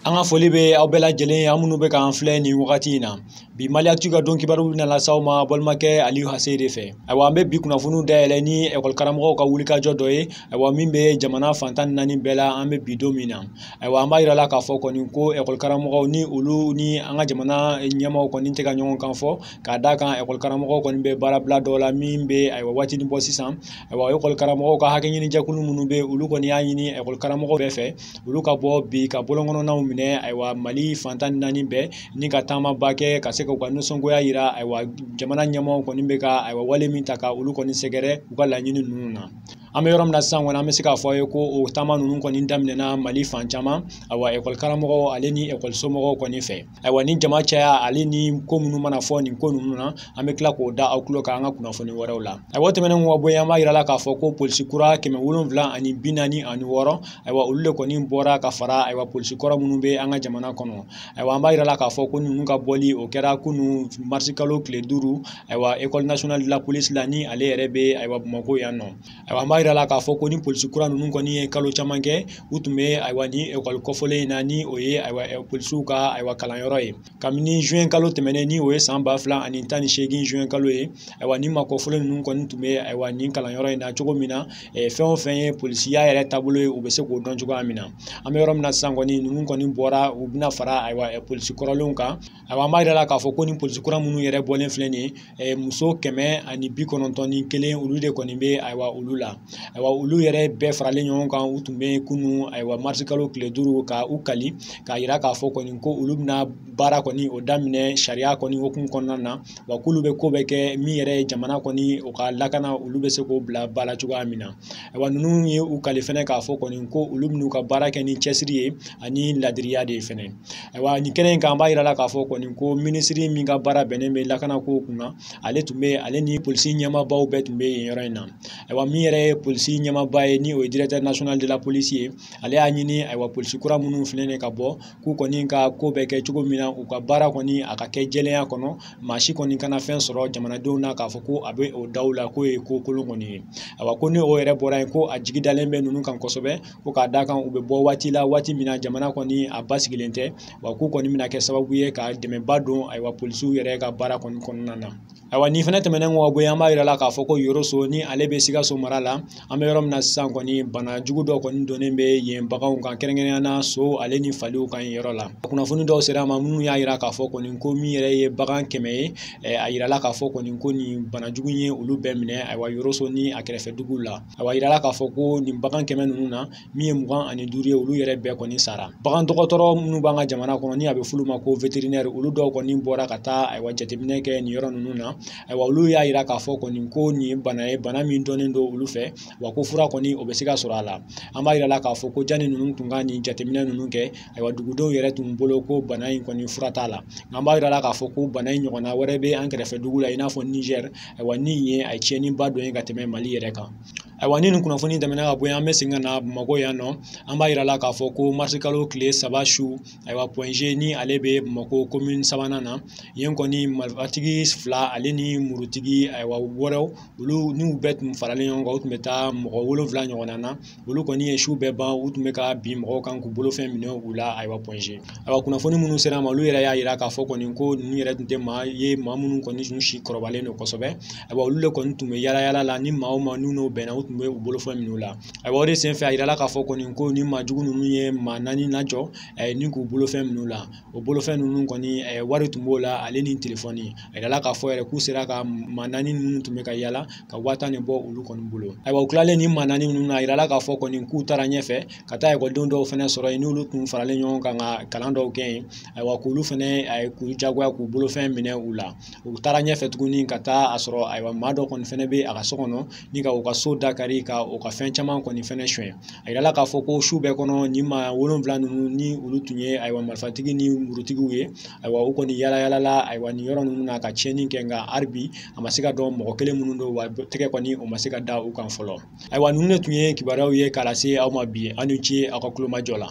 An ka foli bɛ aw bɛɛ lajɛlen ye, an minnu bɛ k'an filɛ nin wagati in na. Bi Maliactu ka don kibaru bɛna lase aw ma balimakɛ Aliyu Hase de fɛ. Ayiwa, an bɛ bi kunnafoniw dayɛlɛ ni ekɔli karamɔgɔw ka wulikajɔ dɔ ye, ayiwa, min bɛ jamana fan 14 bɛɛ la an bɛ bi don min na. Ayiwa, an b'a yira la k'a fɔ kɔni ko ekɔli karamɔgɔw ni olu ni an ka jamana ɲɛmaaw kɔni tɛ ka ɲɔgɔn kan fɔ, k'a d'a kan ekɔli karamɔgɔw kɔni bɛ baarabila dɔw la min bɛ, ayiwa, waatinin bɔ sisan. Ayiwa, ekɔli karamɔgɔw ka hakɛ ɲini jɛkulu minnu bɛ, olu kɔni y'a ɲini ekɔli karamɔgɔw bɛɛ fɛ, olu ka bɔ bi ka bɔlɔnkɔnɔnaw minɛ, ayiwa, Mali fan 14 bɛɛ, ni ka taamaba kɛ ka se ka u ka nisɔngoya yira. Ayiwa, jamana ɲɛmaaw kɔni bɛ ka, ayiwa, wale min ta ka olu kɔni sɛgɛrɛ u ka laɲini ninnu na. An bɛ yɔrɔ min na sisan kɔni, an bɛ se k'a fɔ a ye ko o taama ninnu kɔni daminɛna Mali fan caman, ayiwa, ekɔli karamɔgɔw ale ni ekɔli somɔgɔw kɔni fɛ. Ayiwa, ni jama caya ale ni ko minnu mana fɔ nin ko ninnu na, an bɛ tila k'o da aw tulo kan an ka kunnafoni wɛrɛw la. Ayiwa, tɛmɛnen kɔ ka bɔ yen, an b'a yira la k'a fɔ ko polisi kura 746, ayiwa, olu de kɔni bɔra ka fara, ayiwa, polisi kɔrɔ minnu bɛ an ka jamana kɔnɔ. Ayiwa, an b'a yira la k'a fɔ ko ninnu ka bɔli o kɛra kunun marisi kalo tile 5, ayiwa, école nationale de la police la, ni ale yɛrɛ bɛ, ayiwa, Bamakɔ yan nɔ. Ayiwa, an b'a yira la k'a fɔ ko ni polisi kura ninnu kɔni ye kalo caman kɛ, u tun bɛ, ayiwa, ni ekɔli kɔfɔlen in na, ni o ye, ayiwa, polisiw ka, ayiwa, kalanyɔrɔ ye. Kabini juin kalo tɛmɛnen, ni o ye san 2018 juin kalo ye, ayiwa, ni maa kɔfɔlen ninnu kɔni tun bɛ, ayiwa, nin kalanyɔrɔ in na cogo min na, fɛn o fɛn ye polisiya yɛrɛ taabolo ye, u bɛ se k'o dɔn cogoya min na. An bɛ yɔrɔ min na sisan kɔni, ninnu kɔni bɔra, u bɛna fara, ayiwa, polisi kɔrɔlenw kan. Ayiwa, an b'a yira la k'a fɔ ko ni polisi kura minnu yɛrɛ bɔlen filɛ nin ye, muso 191, olu de kɔni bɛ, ayiwa, olu la. Ayiwa, olu yɛrɛ bɛɛ faralen ɲɔgɔn kan, u tun bɛ kunun, ayiwa, marisi kalo tile 5, ka u kali k'a yira k'a fɔ kɔni ko olu bɛna baara kɔni o daminɛ sariya kɔni hukumu kɔnɔna na, wa k'olu bɛ ko bɛɛ kɛ min yɛrɛ ye jamana kɔni o ka lakana, olu bɛ se k'o bila ba la cogoya min na. Ayiwa, ninnu ye u kali fɛnɛ k'a fɔ kɔni ko olu bɛn'u ka baara kɛ ni cɛsiri ye ani ladiriya de ye fɛnɛ. Ayiwa, nin kɛnɛ in kan, an b'a yira la k'a fɔ kɔni ko minisiri min ka baara bɛnnen bɛ lakana kow kunna, ale tun bɛ, ale ni polisi ɲɛmaabaw bɛɛ tun bɛ yen yɔrɔ in na. Ayiwa, min yɛrɛ ye polisi ɲɛmaaba ye, ni o ye directeur national de la police ye, ale y'a ɲini, ayiwa, polisi kura minnu filɛ nin ye ka bɔ, k'u kɔni ka ko bɛɛ kɛ cogo min na, u ka baara kɔni a ka kɛ jɛlenya kɔnɔ, maa si kɔni kana fɛn sɔrɔ jamanadenw na k'a fɔ ko a bɛ o daw la k'o ye ko kolon kɔni ye. Ayiwa, ko ni o yɛrɛ bɔra yen, ko a jigi dalen bɛ ninnu kan kosɛbɛ, ko k'a d'a kan u bɛ bɔ waati la, waati min na jamana kɔni a basigilen tɛ, wa k'u kɔni bɛna kɛ sababu ye ka dɛmɛba don, ayiwa, polisiw yɛrɛ ka baara kɔni kɔnɔna na. Ayiwa, nin fɛnɛ tɛmɛnen kɔ ka bɔ yen, an b'a yira la k'a fɔ ko Yoroso, ni ale bɛ Sikaso mara la, an bɛ yɔrɔ min na sisan kɔni, bana jugu dɔ kɔni donnen bɛ yen baganw kan, kɛrɛnkɛrɛnnenya la so ale ni faliw kan yen yɔrɔ la. Kunnafoni dɔw sera a ma minnu y'a yira k'a fɔ kɔni ko min yɛrɛ ye bagan 100 ye, a yirala k'a fɔ kɔni ko nin bana jugu ye olu bɛɛ minɛ, ayiwa, Yoroso ni a kɛrɛfɛ duguw la. Ayiwa, a yirala k'a fɔ ko nin bagan 100 ninnu na, min ye 25 ye, olu yɛrɛ bɛɛ kɔni sara. Bagan dɔgɔtɔrɔ minnu b'an ka jamana kɔnɔ, ni a bɛ f'olu ma ko vétérinaire, olu dɔw kɔni bɔra ka taa, ayiwa, jateminɛ kɛ nin yɔrɔ ninnu na. Ayiwa, olu y'a yira k'a fɔ kɔni ko nin ye bana ye, bana min dɔnnen don olu fɛ, wa ko fura kɔni o bɛ se ka sɔrɔ a la. An b'a yira la k'a fɔ ko janni ninnu tun ka nin jateminɛ ninnu kɛ, ayiwa, dugudenw yɛrɛ tun bolo ko bana in kɔni fura t'a la. Nka an b'a yira la k'a fɔ ko bana in ɲɔgɔnna wɛrɛ bɛ an kɛrɛfɛ dugu la, i n'a fɔ Niger, ayiwa, ni yen a ye tiɲɛniba dɔ ye ka tɛmɛ Mali yɛrɛ kan. Ayiwa, ni nin kunnafoni tɛmɛna ka bɔ yen, an bɛ segin ka na Bamakɔ yan nɔ. An b'a yira la k'a fɔ ko marisi kalo tile 3 su, ayiwa, Point G, ni ale bɛ Bamakɔ commune 3nan na, yen kɔni marifatigi 2 ale ni murutigi, ayiwa, wɛrɛw, olu n'u bɛɛ tun faralen ɲɔgɔn kan, u tun bɛ taa mɔgɔ 7 ɲɔgɔnna na. Olu kɔni ye su bɛɛ ban, u tun bɛ ka bin mɔgɔw kan k'u bolofɛn minɛ u la, ayiwa, Point G. Ayiwa, kunnafoni minnu sera a ma, olu yɛrɛ y'a yira k'a fɔ kɔni ko ninnu yɛrɛ tun tɛ maa ye, maa minnu kɔni tun si kɔrɔbalen don kosɛbɛ. Ayiwa, olu de kɔni tun bɛ yala yala la, ni maa o maa n'u n'o bɛnna, u tun bɛ u bolofɛn minɛ u la. Ayiwa, o de senfɛ a yirala k'a fɔ kɔni ko ni maa jugu ninnu ye maa 4 lajɔ, ni k'u bolofɛn minɛ u la. O bolofɛn ninnu kɔni, wari tun b'o la, ale ni telefɔni. A yirala k'a fɔ yɛrɛ k'u sera ka maa 4 minnu tun bɛ ka yala ka 10,000 de bɔ olu kɔni bolo. Ayiwa, u tilalen ni maa 4 ninnu na, a yirala k'a fɔ kɔni k'u taara ɲɛfɛ ka taa ekɔlidenw dɔw fɛnɛ sɔrɔ yen, n'olu tun faralen ɲɔgɔn kan ka kalan dɔw kɛ yen. Ayiwa, k'olu fɛnɛ, k'u jagoya k'u bolofɛn minɛ u la. U taara ɲɛfɛ tuguni ka taa a sɔrɔ, ayiwa, maa dɔ kɔni fɛnɛ bɛ a ka so kɔnɔ, ni ka u ka so dakari ka u ka fɛn caman kɔni fɛnɛ suɲɛ. A yirala k'a fɔ ko su bɛɛ kɔnɔ, nin maa 7 ninnu, ni olu tun ye, ayiwa, marifatigi ni murutigiw ye, ayiwa, u kɔni yala yalala, ayiwa, nin yɔrɔ ninnu na ka tiɲɛni kɛ, nka hali bi a ma se ka dɔn mɔgɔ kelen minnu don, wa tɛgɛ kɔni o ma se ka da u kan fɔlɔ. Ayiwa, ninnu de tun ye kibaruyaw ye k'a lase aw ma bi. Aw ni ce aw ka tulomajɔ la.